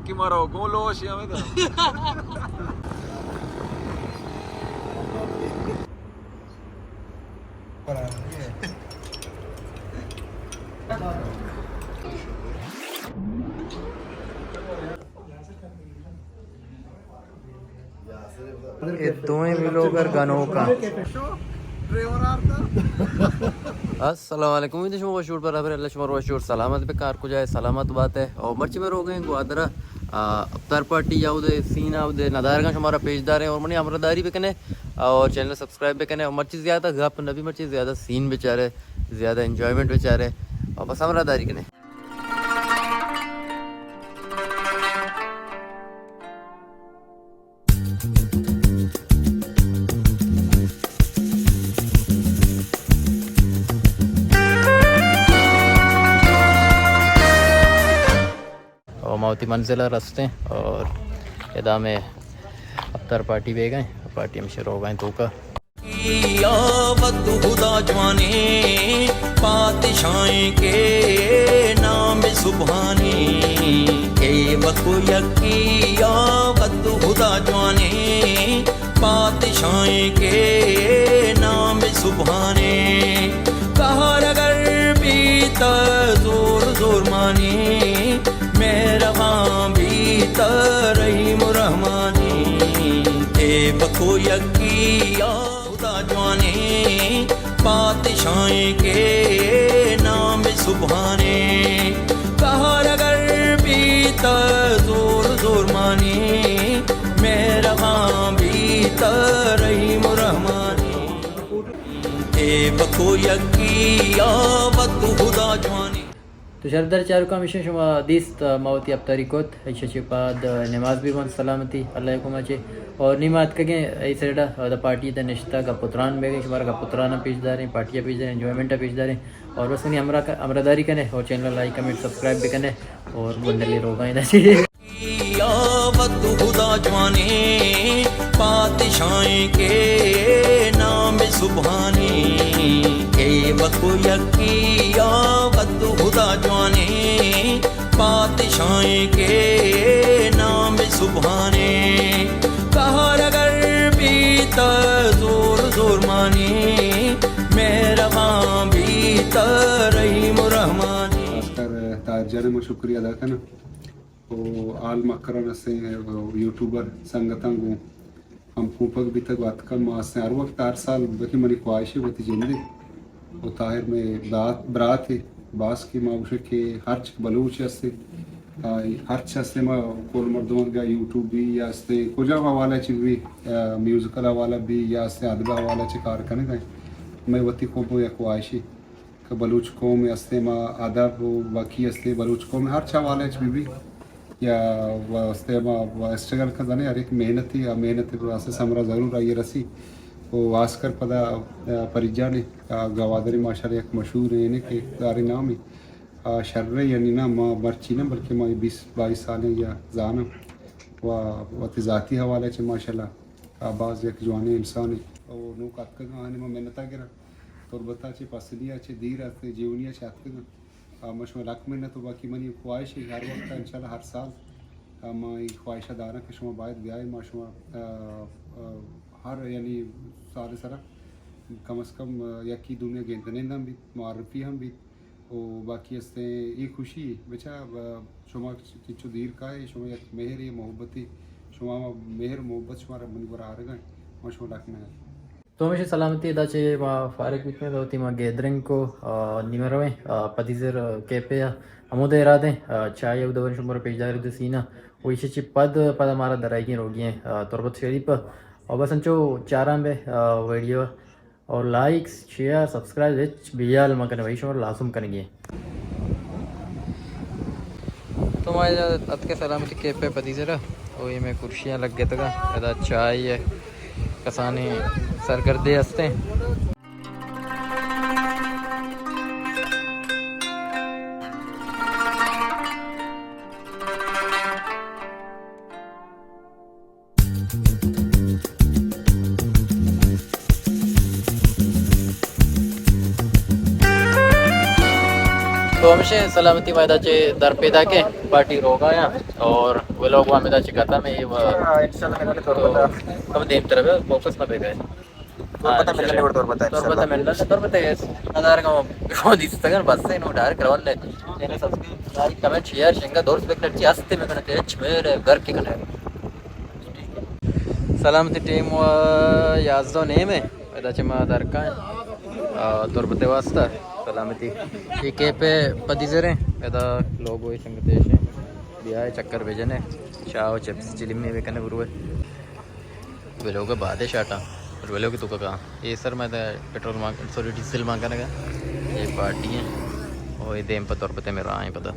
کہ مارا گوں لوش ہمیں دا۔ اے دوئیں ویلوگر گنوکاں۔ السلام علیکم، امید شما وش جوڑ برابر، اللہ شما وش جوڑ سلامت بہ کار کجا ہے سلامت بات ہے۔ اور مرچی میں روگ ہیں گوادر، آ، افطار پارٹی یا اودے سین اودے ندارگاں شمارا پیش داریں اور منی ہمراہ داری بکنے اور چینل سبسکرائب بکنے اور مرچی زیادہ گپ نبی، مرچی زیادہ سین بچارے، زیادہ انجوائمنٹ بچارے اور بس ہمراہ داری کنے۔ اور ما وتی منزل ءَ رستیں اور ادا میں افطار پارٹی بیگا ایں، پارٹی ہمیشہ روگا ایں توکا۔ یا وت خدا جوانیں پادشاہیں کے نام سبحانی، اے وت یکی یا وت خدا جوانیں پادشاہیں کے نام سبحانی۔ قہر اگر بیت زور زور مانی، مہربان بیت رحیم و رحمانی۔ اے وت یکی یا خدا جوانیں پادشاہیں کے نام سبحانی۔ قہر اگر بیت زور زور مانی، مہربان بیت رحیم و رحمانی۔ اے وت یکی یا وت خدا جوانیں۔ تو شردر چاروکاں، ہمیشہ شما دیست، ما وتی افطاری کت، ایشی چہ پد نماز بھی بنت سلامتی اللہ حکم چے۔ اور نی ما اتکگیں اے سائیڈ ءَ، دا پارٹی ءَ نشتہ گپ و تران بیگیں، شمارا گپ و تران پیش داریں، پارٹی پیش داریں، انجوائمنٹ پیش داریں۔ اور بس منی ہمراہ، ہمراہ داری کنے اور چینل لائک، کمنٹ، سبسکرائب بکنے اور گندلی روگاں دا چے۔ یا وت خدا جوانیں پادشاہیں کے نام سبحانی، اے وت یکی یا وت خدا جوانیں پادشاہیں کے نام سبحانی۔ قہر اگر بیت زور زور مانی، مہربان بیت رحیم و رحمانی۔ خاص کر طاہر جان ءِ ما شکریہ ادا کناں۔ و آل مکران ہستیں یوٹیوبر سنگتاں گوں ہم کوپگ بیتگ و اتکگ۔ ما ہستیں ہر وقت، ہر سال، بلکہ منی خواہش ہے وتی جندے و طاہر میں برات، برات ہے، باز کہ ما گوشے کہ ہرچ بلوچ ہستے، آ، ہرچ ہستے ما کل مردمان گا یوٹیوب بھی یا ہستے کجا حوالہ چی بھی، آ، میوزیکل حوالہ بھی یا ہستے ادب حوالہ چی کار کنگا۔ میں وتی خوب یک خواہش ہے کہ بلوچ قوم ہستیں، ما ادب و باقی ہستیں، بلوچ قوم ہر چہ حوالہ اچ بہ بی یا واسطے ما اسٹرگل کن زانے، ہر ایک محنتی، آ محنت واسطے ثمرہ ضرور آئی رسی۔ و خاص کر پدا، آ، پریجان، آ، گوادر ماشاءاللہ یک مشہور ہیں کہ دارے نام ہے، آ، شر ہے یعنی نا ما مرچی نا بلکہ ما بیس بائیس سالیں یا زانم و وتی ذاتی حوالہ چہ ماشاءاللہ، آ، باز یک جوانیں انسان ہے۔ و نوک اتکگاں آنے ما منتا گراں۔ تربت ءَ چہ پسنی ءَ چہ دیر است، جیونی ءَ چہ اتکگ آں۔ آ، ما شما لک منت و باقی منی خواہش ہے ہر وقت انشاءاللہ ہر سال، آ، ما اے خواہش ءَ داراں کہ شما باید بیائے، ما شما، آ، آ، ہر یعنی سال سرا کم از کم، آ، یکی دومی گند نند ہم بیت، معرفی ہم بیت و باقی استیں اے خوشی بچا، آ، شما چنچو دیر کائے، شما یک مہر محبتی، شما مہر محبت شما را منی گورا آرگا، ما شما لک منت۔ تو ہمیشہ سلامتی، ادا چہ ما فارغ بیتیں، وتی ما گیدرنگ کو، آ، نیمہ رویں، آ، پدیزر کیپے ءَ ہمودا ارادیں، آ، چائے او دوریں شمارا پیش داریں دو سینہ، و ایشی چہ پد، پد مارا درائیگیں روگی ہیں، آ، تربت شریف ءَ۔ و بس انچو چاران بے، آ، ویڈیو اور لائکس، شیئر، سبسکرائب ہچ بیال مکنے بھائی، شمارا لازم کنگی ہیں۔ تو ما ادا اتکے سلامتی کیپ ءِ پدیزر ءَ، او اے مئے کرسیاں لگتگاں، ادا چائے ءِ کسانیں سرگردے ہستیں۔ تو ہمیشہ سلامتی ما ادا چہ در پیداکیں، پارٹی روگا یا اور ولاگ ہمدا چہ ختم ہے۔ ہاں، انشاءاللہ، میں نے تو تربت۔ کم دیم تر فوکس نہ بے گئے۔ تربت ملنے، تربت، تربت انشاءاللہ۔ ملنے، تربت ہے۔ نظر کا فون دیس تگن بس ہے، نو ڈائریکٹ روان لے۔ Channel subscribe, like, comment, share, شنگا دوست بکنٹ چی ہستے میں کنٹ، اچ میرے گھر کے کنٹ۔ سلامتی، ٹیم و یازدہ و نیم ہے۔ ادا چہ ما درکائیں، آ، تربت ءِ واسطہ۔ سلامتی۔ اے کیپ ءِ پدی زریں، ادا لوگو ءِ سنگت ایش ایں۔ بیا اے چکر بجنے، چاہ و چپس چلیمی بکنے بروے۔ ویلوگ بعد شاٹاں، ویلوگ تو کا۔ اے سر میں دا پٹرول مان، سوری، ڈیزل مان کنگا۔ اے پارٹی ہیں۔ او اے دیم پہ تربت ءِ میں راہ ہیں پدا۔